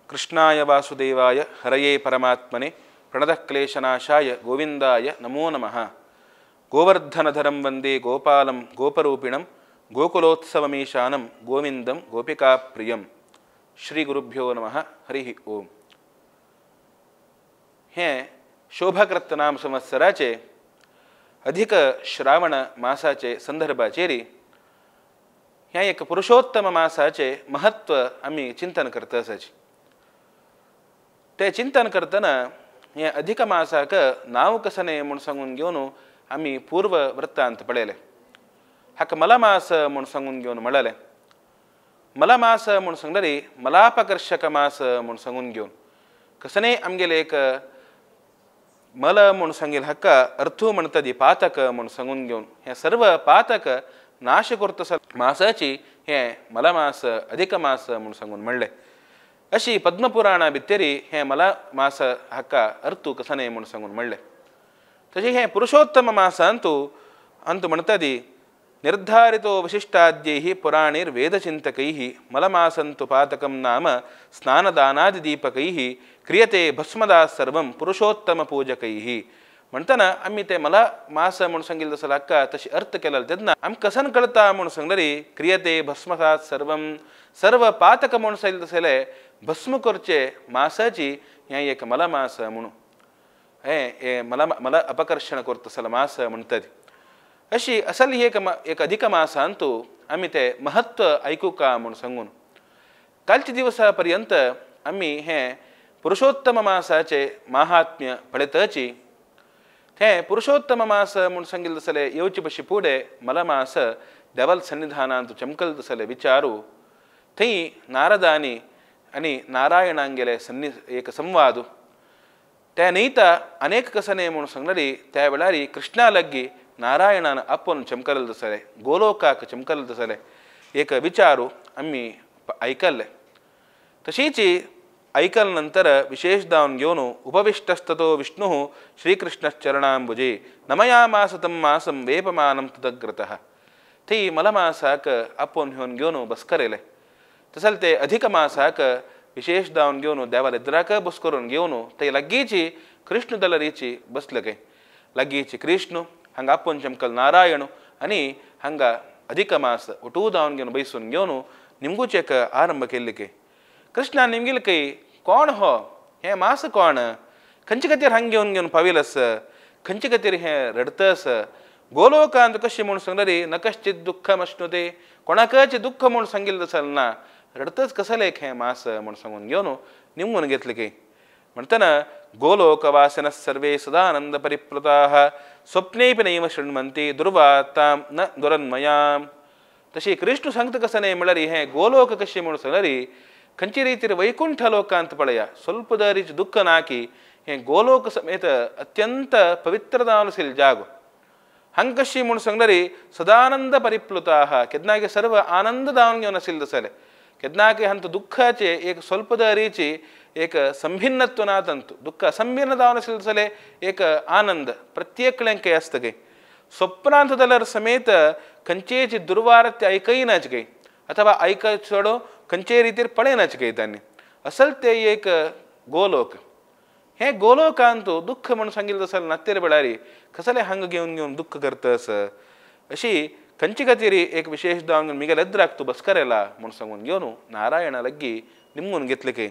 ಕೃಷ್ಣಾಯ ವಾಸುದೇವಾಯ ಹರಯೇ ಪರಮಾತ್ಮನೆ ಪ್ರಣತಕ್ಲೇಶನಾಶಾಯ ಗೋವಿಂದಾಯ ನಮೋ ನಮಃ. ಗೋವರ್ಧನಧರಂ ವಂದೇ ಗೋಪಾಲಂ ಗೋಪರೂಪಿಣಂ ಗೋಕುಲೋತ್ಸವಮೀಶಾನಂ ಗೋವಿಂದಂ ಗೋಪಿಕಾಪ್ರಿಯಂ. ಶ್ರೀ ಗುರುಭ್ಯೋ ನಮಃ. ಹರಿ ಓಂ. हे शोभाकृत नाम संवत्सराचे अधिक श्रावण मासाचे संदर्भाचेरी ह्या एक पुरुषोत्तम मासाचे महत्व आमी चिंतन करता आसाची. ते चिंतन करतना हे अधिक मासाक नांव कसने म्हूण सांगून घेवन आमी पूर्व वृत्तांत पळयले. हाका मलमास म्हूण सांगून घेवन म्हणलें. मलमास म्हूण सांगल्यार मलापकर्षक मास म्हूण सांगून घेवन कसने आमगेले एक मल म्हूण सांगील हाका अर्थू म्हणटा ती पातक म्हूण सांगून घेवन हे सर्व पातक नाश करता मासाची हे मलमास अधिक मास म्हूण सांगून म्हणलें. अशी पद्मपुराणा भितरी हे मलमास हाका अर्थू कसने म्हूण सांगून म्हणलें. तशें हें पुरुषोत्तम मासांतू अंतू म्हणटा ती निर्धारितो वशिष्ठाद्यैः पुराणैर्वेदचिन्तकैः मलमासन्तु पातकं नाम स्नानदानादिदीपकैः क्रियते भस्मदा सर्वं पुरुषोत्तमपूजकैः. म्हणटना आमी ते मला मास म्हूण सांगिल्लें तसो हाका तशी अर्थ केलो तेन्ना आमकां कसन कळटा म्हूण सांगलें क्रियते भस्मसात् सर्वं सर्व पातक म्हूण सांगिल्लें तसलें भस्म करचे मासाची हें एक मलमास म्हणून हें मला मला अपकर्षण करता तसलो मास म्हणटा ती. अशी असल ही एक एक अधिक मासांतू आमी ते महत्व आयकुका म्हूण सांगून कालच्या दिवसा पर्यंत आमी हें पुरुषोत्तम मासाचे माहात्म्य पळयताची. तें पुरुषोत्तम मास म्हूण सांगिल्लें तसलें येवचे पशी फुडें मलमास देवल सन्निधानांत चमकल तसले विचारू थंय नारदानी आनी नारायणांगेले सन्नि एक संवाद त्या न्हयता अनेक कसने म्हूण सांगलेली त्या वेळार कृष्णा लागीं नारायणान आपोवन चमकल तसलें गोलोकाक चमकल तसलें एक विचारू आमी आयकल्ले. तशीच ऐकल नंतर विशेष दावन घेवन उपविष्टस्ततो विष्णु श्रीकृष्णश्चरणांबुजे नमयामास तं मासं वेपमानं तदग्रतः. थंय मलमासाक आपोवन घेवन घेवन बसकरयलें. तसले ते अधिक मासाक विशेष दावन घेवन देवाले एदराक बस करून घेवन थंय लागींची कृष्ण दलरीची बसले काय लागींची कृष्ण हांगा आपोवन चमकल नारायण आनी हांगा अधिक मास ಒಟೂ दावन घेवन बैसून घेवन निमगूच एक आरंभ केल्ले काय. कृष्णा निमगिल कय कोण हो हें मास कोण खंयचे खातीर हांग घेवन घेवन पाविल आस खंयचे खातीर हें रडतस गोलोकांत कशें म्हूण सांगल्यार न कश्चित दुख्खम अश्नुते कोणाकच दुख्ख म्हूण सांगिल्लें तसलें ना रडतच कसलें एक हें मास म्हूण सांगून घेवन निमगून घेतलें की. म्हणटना गोलोकवासिनः सर्वे सदानंद परिप्लुताः स्वप्नेपि नैव शृण्वन्ति दुर्वार्तां न दुरन्मयां. तशी कृष्ण सांगता कसं न्हय म्हणल्यार हें गोलोक कशें म्हूण सांगल्यार खंयचे रितीर वैकुंठ लोकांत पळया स्वल्प दरीच दुख्ख ना की हें गोलोक समेत अत्यंत पवित्र जावन आशिल्लो जागो हांगा कशी म्हूण सांगल्यार सदानंद परिप्लुताः केन्नाय सर्व आनंद जावन घेवन आशिल्लें तसलें केन्नाय हांतु दुख्खाचे एक स्वल्प दरीची एक संभिन्नत्व ना तांतू दुख्ख असंभिन्न जावन आशिल्लें तसलें एक आनंद प्रत्येक कडेन आसता काय. स्वप्नांत जाल्यार समेत खंयचेच दुर्वारते आयकयनाच काय अथवा आयक चोडो खंयचे रितीर पळयनाच काय तांणी असल ते एक गोलोक. हें गोलोकांत दुख्ख म्हूण सांगिल्लें तसलें नात्तेर वेळार कसलें हांगा घेवन घेवन दुख्ख करता आस अशी खंयचे खातीर एक विशेष जावन मिगेल एद्राक तूं बसकरेला म्हूण सांगून घेवन नारायणा लागीं निमगून घेतलें काय.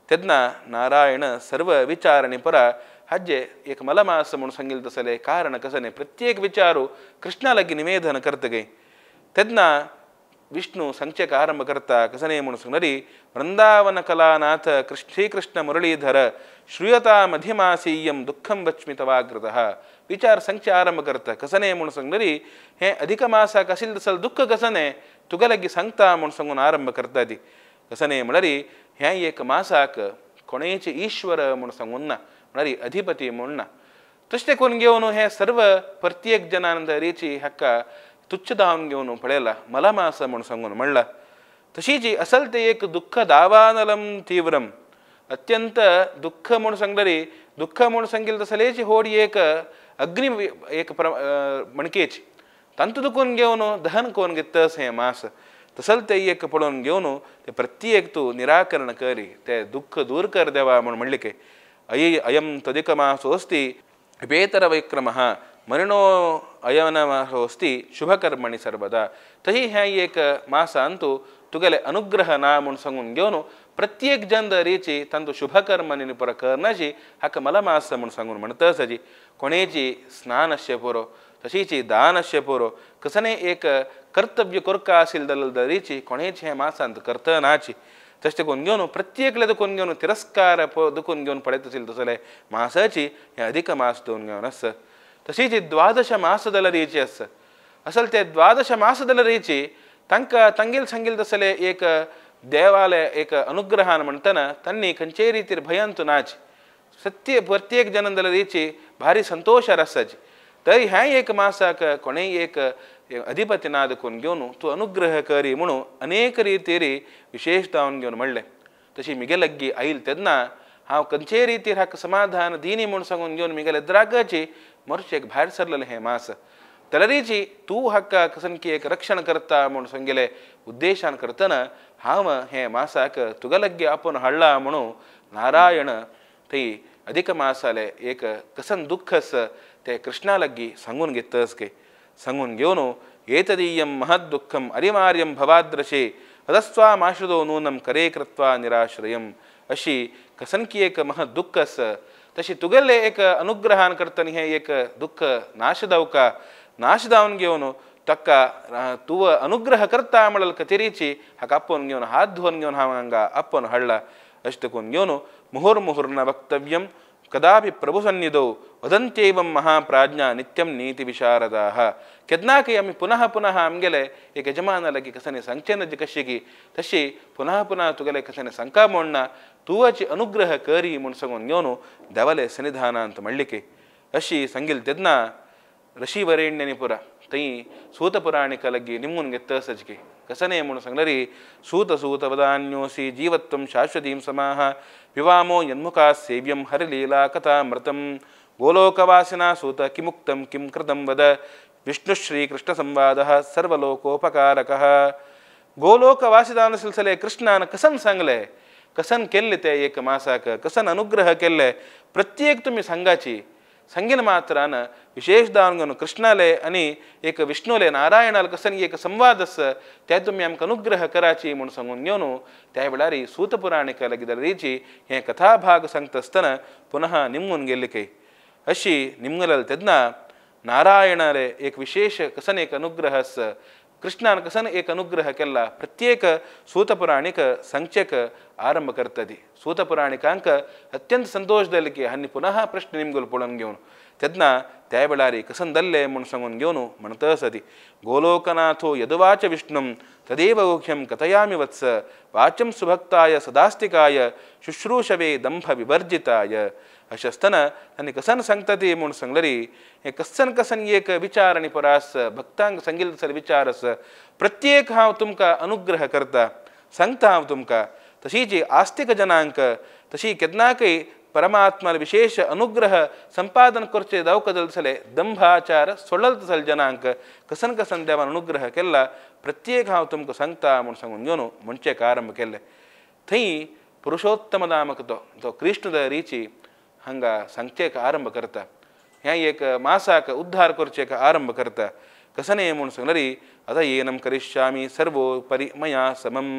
तेन्ना नारायण सर्व विचारणी परा हाजे एक मलमास म्हूण सांगिल्लें तसलें कारण कसलें प्रत्येक विचारू कृष्णा लागीं निवेदन करता काय. तेन्ना विष्णु सांगचेक आरंभ करता कसने म्हूण सांगल्यार वृंदावन कलानाथ श्रीकृष्ण मुरळीधर श्रूयता मधिमासीयं दुःखं वच्मि तवाग्रतः. विचार सांगचे आरंभ करता कसने म्हूण सांगल्यार हें अधिक मासाक आशिल्लें तसलें दुख्ख कसने तुगे लागीं सांगता म्हूण सांगून आरंभ करता ती. कसने म्हळ्यार हें एक मासाक कोणेच ईश्वर म्हूण सांगून ना म्हळ्यार अधिपती म्हूण ना तशें करून घेवन हें सर्व प्रत्येक जनान रिची हाका तुच्छ दावन घेवन पळयला मलमास म्हूण सांगून म्हणला. तशीच असल ते एक दुख्ख दावानलम तीव्रम अत्यंत दुख्ख म्हूण सांगल्यार दुख्ख म्हूण सांगिल्लें तसलेच होडी एक अग्नि एक मणकेची तांतू दुखून घेवन दहन करून घेतस हें मास. तसल ते एक पळोवन घेवन ते प्रत्येक तूं निराकरण करी ते दुःख दूर कर देवा म्हूण म्हणलें की अयि अयं तदिकमासोऽस्ति वेतर विक्रमः मरिणो अयनमासोऽस्ति शुभकर्मणि सर्वदा तही हें एक मासांतु तुगेले अनुग्रह ना म्हूण सांगून घेवन प्रत्येक जन दरीची तांचो शुभकर्म पुरो करनाची हाका मलमास म्हूण सांगून म्हणटा आसाची कोणेची स्नान आसचें पुरो तशीची दान आसचें पुरो कसने एक कर्तव्य कोरका आशिल्ले जाल्यार दरीची कोणेची हें मासांत करतनाची तशें देखून घेवन प्रत्येकले दुखून घेवन तिरस्कार दुखून घेवन पळयत आशिल्ले तसले मासाची हें अधिक मास दोन घेवन आसा. तशीच द्वादश मास दलरीची आसा असल ते द्वादश मास दलरीची तांकां तांगेल सांगील तसले एक देवाले एक अनुग्रहान म्हणटना तांणी खंयचेय रितीर भयांतू नाची सत्य प्रत्येक जन दलरीची भारी संतोश आसाची. तरी हें एक मासाक कोणेय एक अधिपती ना देखून घेवन तूं अनुग्रह करी म्हणून अनेक रितीर विशेश जावन घेवन म्हणलें. तशी मिगे लग्गी आयल तेन्ना हांव खंयचेय रितीर हाका समाधान दिनी म्हूण सांगून घेवन मिगेले द्रागाची मरचेक भायर सरलेलें हें मास तलरीची तूं हाका कसनकी एक रक्षण करता म्हूण सांगेले उद्देशान करतना हांव हें मासाक तुगा लग्गी आपोवन हाडला म्हणून नारायण थंय अधिक मासाले एक कसन दुःख आसा ते कृष्णा लग्गी सांगून घेतस के सांगून घेवन एतदीयं महद्दुःखम् अनिवार्यं भवाद्रशे अदस्त्वामाश्रितो नूनं करे कृत्वा निराश्रयम् अशी कसनकी एक महद दुःख आसा तशी तुगेले एक अनुग्रहान करतना हें एक दुःख नाश जावका नाश जावन घेवन ताका तूं अनुग्रह करता म्हणल्यार कतेरीची हाका आपोवन घेवन हात धुवन घेवन हांव हांगा आपोवन हाडला अशें देखून घेवन मुहुर्मुहुर्न वक्तव्यं कदापि प्रभुसन्निधौ वदन्त्येवं महाप्राज्ञा नित्यं नीतिविशारदाः. केन्नाकय आमी पुनः पुनः आमगेले एक यजमाना लागीं कसानी सांगचें ना कशी की तशी पुनः पुनः तुगेले कसानी सांगका म्हणना तुवाची अनुग्रह करी म्हूण सांगून घेवन देवाले सन्निधानांत म्हणली की अशी सांगील तेन्ना ऋषिवरेण्यनी पुरा थंय सूतपुराणिका लागीं निमून घेता आसाची की कसने म्हूण सांगलेरी सूत सूत वदान्योसि जीवत्वं शाश्वतीं समाः विवामो यन्मुखा सेव्यं हरिलीला कथामृतं गोलोकवासिना सूत किमुक्तं किं कृतं वद विष्णुश्रीकृष्णसंवादः सर्वलोकोपकारकः. गोलोकवासिदान सिलसिले कृष्णान कसन सांगले कसन केल्ले ते एक मासाक कसन अनुग्रह केल्ले प्रत्येक तुमी सांगाची सांगीन मात्रान विशेष दावन घेवन कृष्णाले आनी एक विष्णुले नारायणाले कसन एक संवाद आसा ते तुमी आमकां अनुग्रह कराची म्हूण सांगून घेवन त्या वेळार सूतपुराणिका लागीं दलरीची हें कथाभाग सांगता आसतना पुनः निमगून गेल्ली की अशी निमगले तेन्ना नारायणाले एक विशेष कसन एक अनुग्रह आसा कृष्णान कसन एक अनुग्रह केला प्रत्येक सूतपुराणिक सांगचेक आरंभ करता ती सूतपुराणिकांक अत्यंत संतोष जाले की हांणी पुनः प्रश्न निमगोल पळोवन घेवन तेन्ना त्या वेळार कसन दल्ले म्हूण सांगून घेवन म्हणटा आसा ती गोलोकनाथो यदुवाच विष्णुं तदेव गुह्यं कथयामि वत्स वाचं सुभक्ताय सदास्तिकाय शुश्रूषवे दंभ विवर्जिताय. अशें आसतना आनी कसन सांगता ती म्हूण सांगलेरी हें कसन कसन एक विचार आनी परास भक्तांक सांगिल्लो तसो विचार आसा प्रत्येक हांव तुमकां अनुग्रह करता सांगता हांव तुमकां. तशीच आस्तिक जनांक तशी केन्नाकय परमात्मा विशेष अनुग्रह संपादन करचे जावका जाले दंभाचार सोडल तसले जनांक कसन कसन देवान अनुग्रह केला प्रत्येक हांव तुमकां सांगता म्हूण सांगून घेवन म्हणचें आरंभ केल्लें. थंय पुरुषोत्तम नामक तो तो कृष्ण रिची हांगा सांगचेक आरंभ करता हें एक मासाक उद्धार करचेक आरंभ करता कसने म्हूण सांगलेरी आतां येनम करिष्यामि सर्वोपरि मया समम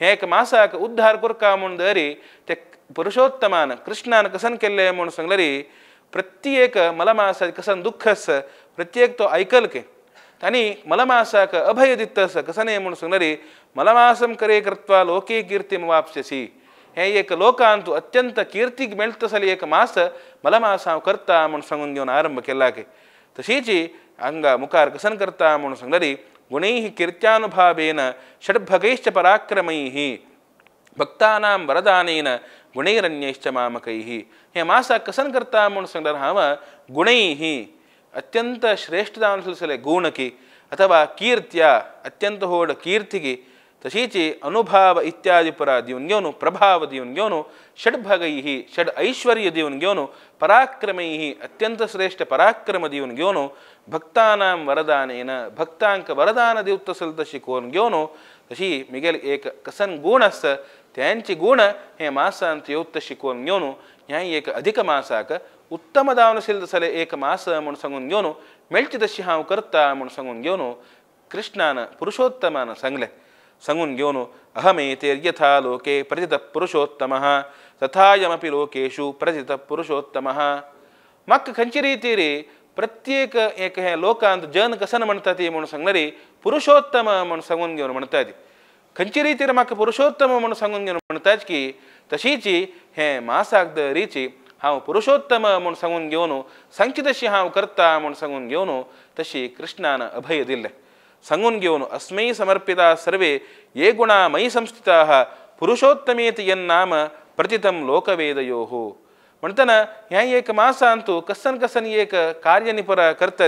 हें एक मासाक उद्धार करका म्हूण दरी ते पुरुषोत्तमान कृष्णान कसन केल्लें म्हूण सांगलेरी प्रत्येक मलमासा कसन दुःख आसा प्रत्येक तो आयकल के तांणी मलमासाक अभय दिता आसा कसने म्हूण सांगलेरी मलमासम करे कृत्वा लोके कीर्तिम वापस्यसि हें एक लोकांतु अत्यंत कीर्तीक मेळटा तसले एक मास मलमास हांव करता म्हूण सांगून घेवन आरंभ केला की तशीच हांगा मुखार कसन करता म्हूण सांगलेरी गुणैः कीर्त्यानुभावेन षड्भगैश्च पराक्रमैः भक्तानां वरदानेन गुणैरन्यैश्च मामकैः. हें मासाक कसन करता म्हूण सांगल्यार हांव गुणैः अत्यंत श्रेष्ठ जावन आसले गुणकी अथवा कीर्त्या अत्यंत व्हड कीर्तिकी तशीची अनुभाव इत्यादी परा दिवन घेवन प्रभाव दिवन घेवन षड्भगैः षड ऐश्वर्य दिवन घेवन पराक्रमैः अत्यंत श्रेष्ठ पराक्रम दिवन घेवन भक्तानां वरदानेन भक्तांक वरदान दिवत असेल तशी कोरून घेवन तशी मिगेल एक कसन गुण आसता त्यांचे गुण हे मासांत येवत तशी कोरून घेवन ह्या एक अधिक मासाक उत्तम जावन असेल तसले एक मास म्हूण सांगून घेवन मेळची तशी हांव करता म्हूण सांगून घेवन कृष्णान पुरुषोत्तमान सांगलें. सांगून घेवन अहमेतेर्यथा लोके प्रथितः पुरुषोत्तमः तथायमपि लोकेषु प्रथितः पुरुषोत्तमः. म्हाका खंयचे रितीर प्रत्येक एक हे लोकांत जन कसन म्हणटा ती म्हणून सांगणारी पुरुषोत्तम म्हणून सांगून घेवन म्हणटा ती खंयचे रितीर म्हाका पुरुषोत्तम म्हणून सांगून घेवन म्हणटाच की तशीची हे मासाक the रिची हांव पुरुषोत्तम म्हूण सांगून घेवन सांगची तशी हांव करता म्हूण सांगून घेवन तशी कृष्णान अभय दिल्लें. सांगून घेवन अस्मै समर्पिता सर्वे ये गुणा मयि संस्थिताः पुरुषोत्तमेति यन्नाम प्रतितं लोकवेदयोः. म्हणटना ह्या एक मासांतु कसन कसन एक कार्य करता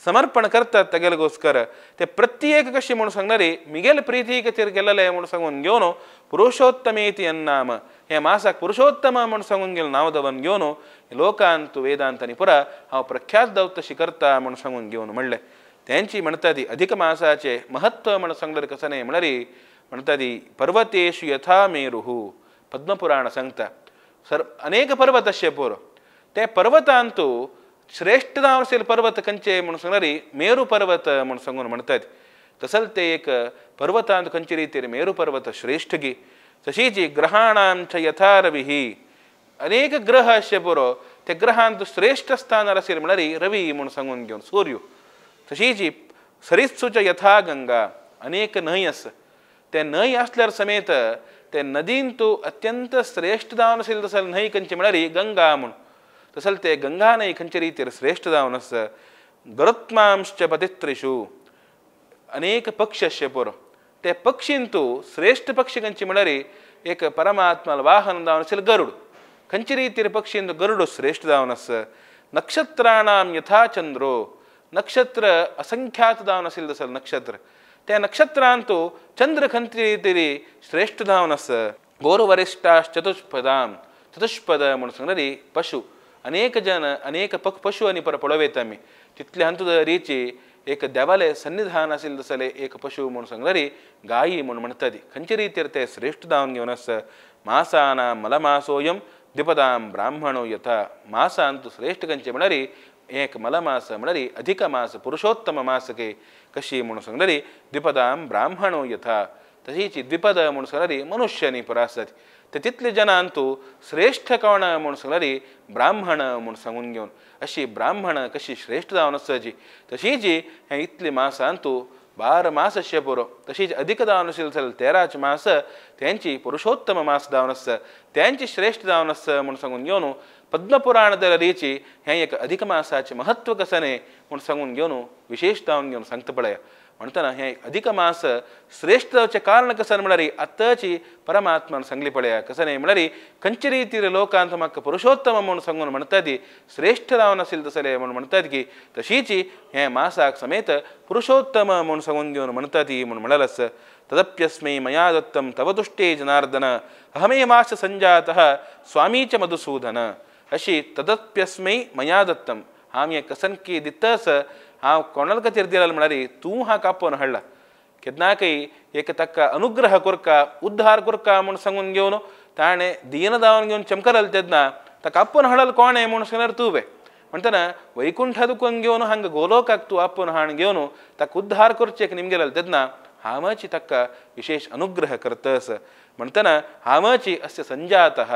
समर्पण करतात तगेलगोस्कर ते प्रत्येक कशी म्हणून सांगणारे मिगेल प्रीती खातीर केलेले म्हणून सांगून घेवन पुरुषोत्तमेति यन्नाम हे मासाक पुरुषोत्तम म्हणून सांगून घेवन नांव दवन घेवन लोकांतु वेदांतांनी पुरा हांव प्रख्यात जावत तशी करता म्हणून सांगून घेवन म्हणलें. त्यांची म्हणटा ती अधिक मासाचे महत्व म्हणून सांगल्यार कसं न्हय म्हणल्यार म्हणटा ती पर्वतेषु यथा मेरुः पद्मपुराण सांगता सर अनेक पर्वत अशे पोर ते पर्वतांतु श्रेष्ठ जावन आशिल्ले पर्वत खंयचे म्हणून सांगल्यार मेरू पर्वत म्हणून सांगून म्हणटात. तसल ते एक पर्वतांत खंयचे रितीर मेरू पर्वत श्रेष्ठ गी तशीच ग्रहाणांच यथा रविः अनेक ग्रह अशे पोरो ते ग्रहांत श्रेष्ठ स्थानार आशिल्ले म्हणल्यार रवी म्हणून सांगून घेवन सूर्य. तशीच सरित्सुच यथा गंगा अनेक न्हंय आसा ते न्हंय आसल्यार समेत ते नदींतु अत्यंत श्रेष्ठ जावन आशिल्ले तसले न्हंय खंयची म्हळ्यार गंगा म्हूण तसल ते गंगा न्हंय खंयचे रितीर श्रेष्ठ जावन आसा. गरुत्मांश्च पतित्रिषु अनेक पक्षी अशे पोरो ते पक्षींतु श्रेष्ठ पक्षी खंयची म्हळ्यार एक परमात्मा वाहन जावन आशिल्ले गरुड खंयचे रितीर पक्षींतु गरुड श्रेष्ठ जावन आसा. नक्षत्राणां यथा चंद्रो नक्षत्र असंख्यात जावन आशिल्ले तसले नक्षत्र त्या नक्षत्रांतु चंद्र खंयचे रितीर श्रेष्ठ जावन आसा. गोरवरिष्ठाश्चतुष्पदां चतुष्पद म्हणून सांगणारी पशु अनेक जन अनेक पशु आनी पर पळोवयता आमी तितले हातूंत रिची एक देवाले सन्निधान आशिल्ले तसले एक पशु म्हणून सांगणारी गायी म्हूण म्हणटा ती खंयचे रितीर ते श्रेष्ठ जावन घेवन आसा. मासानां मलमासोयम द्विपदां ब्राह्मणो यथा मासांतु श्रेष्ठ खंयचे म्हळ्यार एक मलमास म्हळ्यार अधिक मास पुरुषोत्तम मासके कशी म्हणून सांगणारी द्विपदां ब्राह्मणो यथा तशीच द्विपद म्हणून सांगणारी मनुष्यानी पर आसतात ते तितले जनांतु श्रेष्ठ कोण म्हणून सांगणारी ब्राह्मण म्हणून सांगून घेवन अशी ब्राह्मण कशी श्रेष्ठ जावन आसची तशीच हे इतले मासांतु 12 मास अशे पुरो तशीच अधिक जावन आशिल्ले जाल्यार 13 मास त्यांची पुरुषोत्तम मास जावन आसता त्यांची श्रेष्ठ जावन आसता म्हणून सांगून घेवन पद्मपुराण रिची हें एक अधिक मासाचें महत्व कसं न्हय म्हूण सांगून घेवन विशेष जावन घेवन सांगता पळया. म्हणटना हें अधिक मास श्रेष्ठ जावचें कारण कसं म्हळ्यार आतांची परमात्मान सांगली पळया कसं न्हय म्हळ्यार खंयचे रितीर लोकांत म्हाका पुरुषोत्तम म्हणून सांगून म्हणटा ती श्रेष्ठ जावन आशिल्ले तसले म्हणून म्हणटात की तशीच हें मासाक समेत पुरुषोत्तम म्हणून सांगून घेवन म्हणटा ती म्हणून म्हणलें आसा. तदप्यस्मै मया दत्तं तव तुष्टे जनार्दन अहमेवास्य संजातः स्वामी च मधुसूदन. अशी तदप्यस्मै मया दत्तं हांव हें कसन की दितस हांव कोणाल खातीर दिला म्हळ्यार तूं हा कापोवन हाडला केन्नाकय एक ताका अनुग्रह कोरका उद्धार कोरका म्हूण सांगून घेवन ताणें दीन जावन घेवन चमकरल तेन्ना ताका आपोवन हाडल कोण म्हूण सांगल्यार तूं म्हणटना वैकुंठा दुखून घेवन हांगा गोलोकाक तूं आपोवन हाण घेवन ताका उद्धार करचें निमगेल तेन्ना हांवची ताका विशेष अनुग्रह करतस. म्हणटना हांवची अस्य संजातः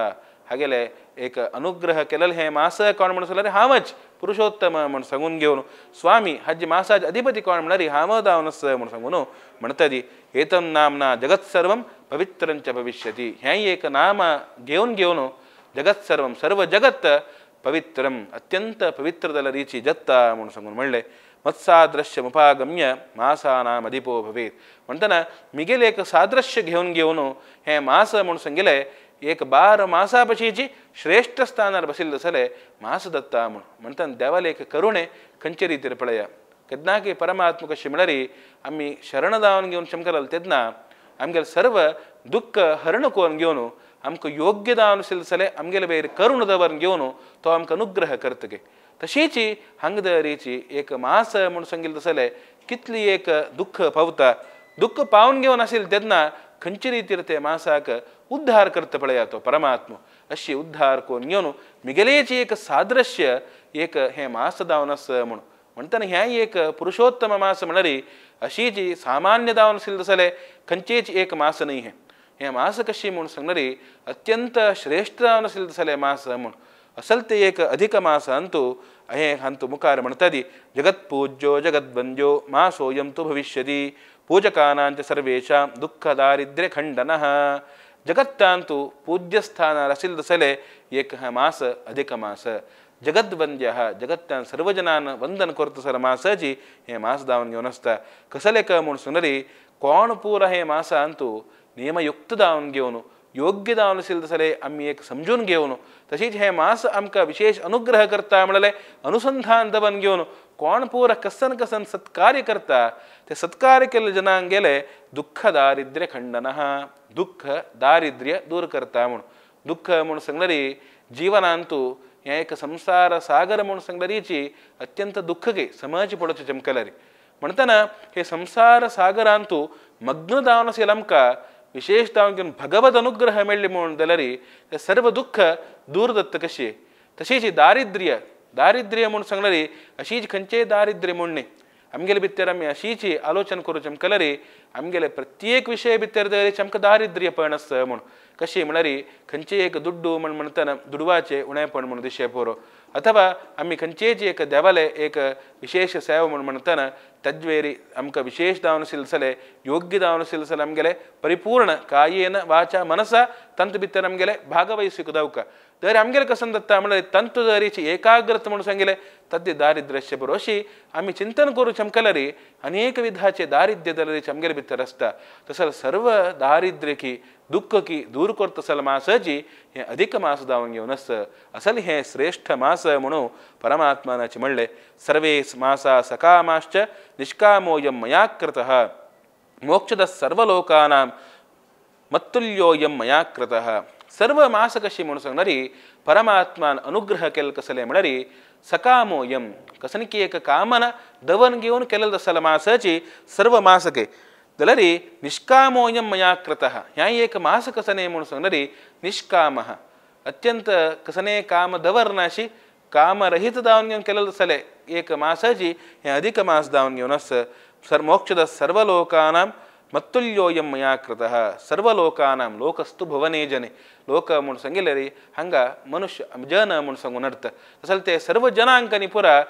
हागेले एक अनुग्रह केलेले हें मास कोण म्हणून सांगल्यार हांवच पुरुषोत्तम म्हूण सांगून घेवन स्वामी हाजे मासाचे अधिपती कोण म्हळ्यार हांव जावन आसा म्हूण सांगून म्हणटा ती एतम नामना जगत् सर्वं पवित्रंच भविष्यति. हें एक नाम घेवन घेवन जगत् सर्वं सर्व जगत् पवित्रम अत्यंत पवित्र जाल्यार रिची जत्ता म्हूण सांगून म्हणलें. मत्सादृश्यमुपागम्य मासानाम अधिपो भवेत्. म्हणटना मिगेले एक सादृश्य घेवन घेवन हें मास म्हूण सांगिल्लें एक 12 मासा पशीची श्रेष्ठ स्थानार बशिल्ले आसले मास दत्ता म्हूण. म्हणटना देवाले एक करुणे खंयचे रितीर पळया केन्नाकी परमात्मा कशी म्हळ्यार आमी शरण जावन घेवन शंकराल तेन्ना आमगेले सर्व दुःख हरण करून घेवन आमकां योग्य दावन आशिल्ले आमगेले वयर करुण दवरून घेवन तो आमकां अनुग्रह करतगे. तशीच हांगा दरीची एक मास म्हूण सांगिल्लें तसलें कितली एक दुःख पावता दुःख पावन घेवन आशिल्लें तेन्ना खंयचे रितीर ते मासाक उद्धार करता पळया तो परमात्मा अशी उद्धार करून घेवन मिगेलेची एक सादृश्य एक हें मास दावन आसा म्हूण म्हणटना हें एक पुरुषोत्तम मास म्हणल्यार अशीच सामान्य दावन आशिल्लें तसलें खंयचेच एक मास न्हय हें. हें मास कशी म्हूण सांगणारी अत्यंत श्रेष्ठ दावन आशिल्लें तसलें मास म्हूण असल ते एक अधिक मासांतु हें हांतु मुखार म्हणटादी जगत्पूज्यो जगद्वंद्यो मासोयं तु भविष्यति पूजकानांच सर्वेषां दुःख दारिद्र्य खंडनः. जगत्तांतु पूज्यस्थानार आशिल्लें तसलें एक मास अधिक मास जगद्वंद्यः जगत्तान सर्वजनान वंदन करता सर मासाची हें मास दावन घेवन आसता. कसलें क म्हूण सांगणारी कोण पुरा हे मासांतु नियमयुक्त दावन घेवन योग्य दावन आशिल्लें तसलें आमी एक समजून घेवन तशीच हें मास आमकां विशेष अनुग्रह करता म्हणलें अनुसंधान दवन घेवन कोण पुरा कसन कसन सत्कार्य करता ते सत्कार्य केल्ले जनांक गेले दुःख दारिद्र्य खंडनः दुःख दारिद्र्य दूर करता म्हूण. दुःख म्हूण सांगणारी जिवनांतु हें एक संसार सागर म्हूण सांगणारीची अत्यंत दुःख गे समज पडोवचें चमकल्यार म्हणटना हे संसार सागरांतु मग्न जावन आशिल्लें आमकां विशेष जावन घेवन भगवत अनुग्रह मेळ्ळी म्हूण जाल्यार ते सर्व दुःख दूर जाता कशी. तशीच दारिद्र्य दारिद्र्य म्हूण सांगणारी अशीच खंयचेय दारिद्र्य म्हूण न्ही आमगेले भितर आमी अशीच आलोचन करूं चमकल्यार आमगेले प्रत्येक विशय भितर दरेच आमकां दारिद्र्यपण आसता म्हूण. कशी म्हळ्यार खंयचेय एक दुड्डू म्हूण म्हणटना दुडवाचें उणेपण म्हूण दिशे पुरो अथवा आमी खंयचेच एक देवाले एक विशेष सेवा म्हूण म्हणटना तज्वेरी आमकां विशेष जावन आशिल्लें जाल्यार योग्य जावन आशिल्लें जाल्यार आमगेले परिपूर्ण कायेन वाचा मनसा तंत भितर आमगेले भागवयसूक दावका तर आमगेले कसन दत्ता म्हळ्यार तंतु दरीची एकाग्रता म्हणून सांगिल्लें तद्य दारिद्र्यस्य बरो. अशी आमी चिंतन करूं चमकल्यार अनेक विधाचे दारिद्र्य दरीचे आमगेले भितर आसता तसो सर्व दारिद्र्य की दुःख की दूर करता असल मासाची हें अधिक मास जावन घेवन आसता. असल हें श्रेष्ठ मास म्हणून परमात्मानाचें म्हणलें सर्वे मासा सकामाश्च निष्कामोयं मया कृतः मोक्षदः सर्वलोकानां मत्तुल्योयं मया कृतः. सर्व मास कशी म्हणून सांगणारी परमात्मान अनुग्रह केल्लो कसलें म्हळ्यार सकामोयं कसनकी एक कामना दवन घेवन केल्लें आसलें मासाची सर्व मासके जाल्यार निष्कामोयं मया कृतः ह्या एक मास कसने म्हणून सांगणारी निष्कामः अत्यंत कसने काम दवरनाशी कामरहित जावन घेवन केल्लें आसलें एक मासाची हें अधिक मास जावन घेवन आसता. सर मोक्षद सर्वलोकानां मत्तुल्योयं मया कृतः सर्वलोकानां लोकस्तु भुवने जने लोक म्हूण सांगिल्लें रे हांगा मनुष्य जन म्हूण सांगून अर्थ तसो ते सर्व जनांकांनी पुरा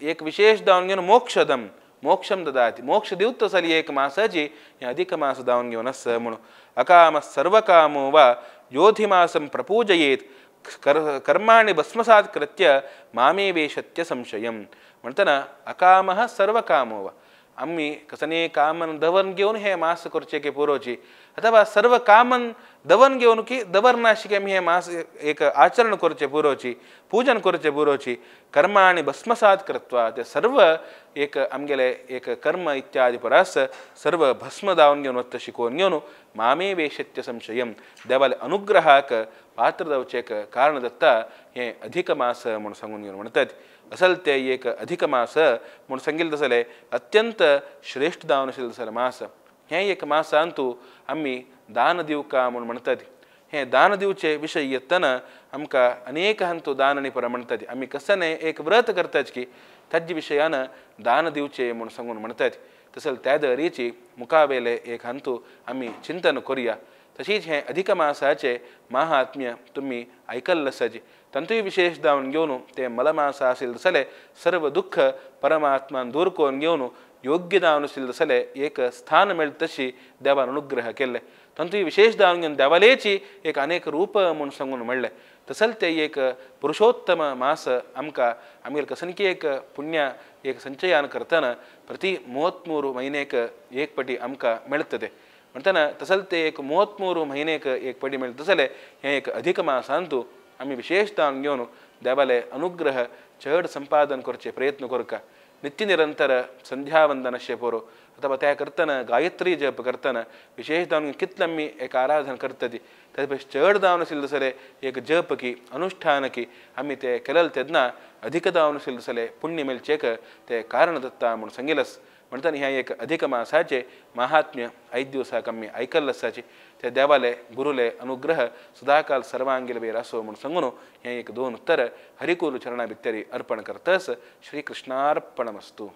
एक विशेष जावन घेवन मोक्षदम मोक्षम ददाति मोक्ष दिवत तसली एक मासाची हें अधिक मास जावन घेवन आसता म्हणून. अकाम सर्वकामो वा योधिमासं प्रपूजयेत कर्माणि भस्मसात् कृत्य मामेवेशत्य संशयं म्हणटना अकामः सर्वकामो वा आमी कसने कामन दवन घेवन हे मास करचे की पुरोची अथवा सर्व कामन दवन घेवन की दवरनाशी की आमी हे मास एक आचरण करचे पुरोची पूजन करचे पुरोची कर्माणि भस्मसात कृत्वा ते सर्व एक आमगेले एक कर्म इत्यादी परास सर्व भस्म जावन घेवन वता शिकोवन घेवन मामे वेशत्य संशयं देवाले अनुग्रहाक पात्र जावचें एक कारण दत्ता हें अधिक मास म्हूण सांगून घेवन म्हणटात. असल ते एक अधिक मास म्हूण सांगिल्लें तसलें अत्यंत श्रेष्ठ जावन आशिल्लें तसलें मास हें एक मासांतु आमी दान दिवका म्हूण म्हणटात. हें दान दिवचे विशय येतना आमकां अनेक हांतु दान परा म्हणटात. आमी कसने एक व्रत करतात की ताजे विशयान दान दिवचे म्हूण सांगून म्हणटात. तसो त्या दरीची मुखावेले एक हांतु आमी चिंतन करुया. तशीच हें अधिक मासाचें महात्म्य तुमी आयकल्लें आसाची तांतूय विशेष जावन घेवन तें मलमास आशिल्लें तसलें सर्व दुःख परमात्मान दूर करून घेवन योग्य जावन आशिल्लें तसलें एक स्थान मेळटा तशी देवान अनुग्रह केल्लें तांतूय विशेष जावन घेवन देवालेची एक अनेक रूप म्हूण सांगून म्हणलें. तसलें तें एक पुरुषोत्तम मास आमकां आमगेले कसनकी एक पुण्य एक संचयान करतना प्रति 33 म्हयनेक एक पटी आमकां मेळटा तें म्हणटना तसलें तें एक 33 म्हयनेक एक पटी मेळटा तसलें हें एक अधिक मासांतु आमी विशेष जावन घेवन देवाले अनुग्रह चड संपादन करचे प्रयत्न करका. नित्य निरंतर संध्यावंदन अशें पुरो अथवा त्या करतना गायत्री जप करतना विशेष जावन कितले आमी एक आराधन करता ती त्या पेक्षा चड जावन आशिल्लें दुसरें एक जप की अनुष्ठान की आमी ते केलें तेन्ना अधिक जावन आशिल्लें दुसरें पुण्य मेळचेक ते कारण दत्ता म्हूण सांगिल्लें. म्हणटना ह्या एक अधिक मासाचे महात्म्य 5 दिवसाक आमी आयकल्लें आसाची ते देवाले गुरुले अनुग्रह सदाकाल सर्वांगील बेर आसो म्हूण सांगून हें एक 2 उत्तर हरिकुल चरणा भितरी अर्पण करतस. श्रीकृष्णार्पणमस्तु.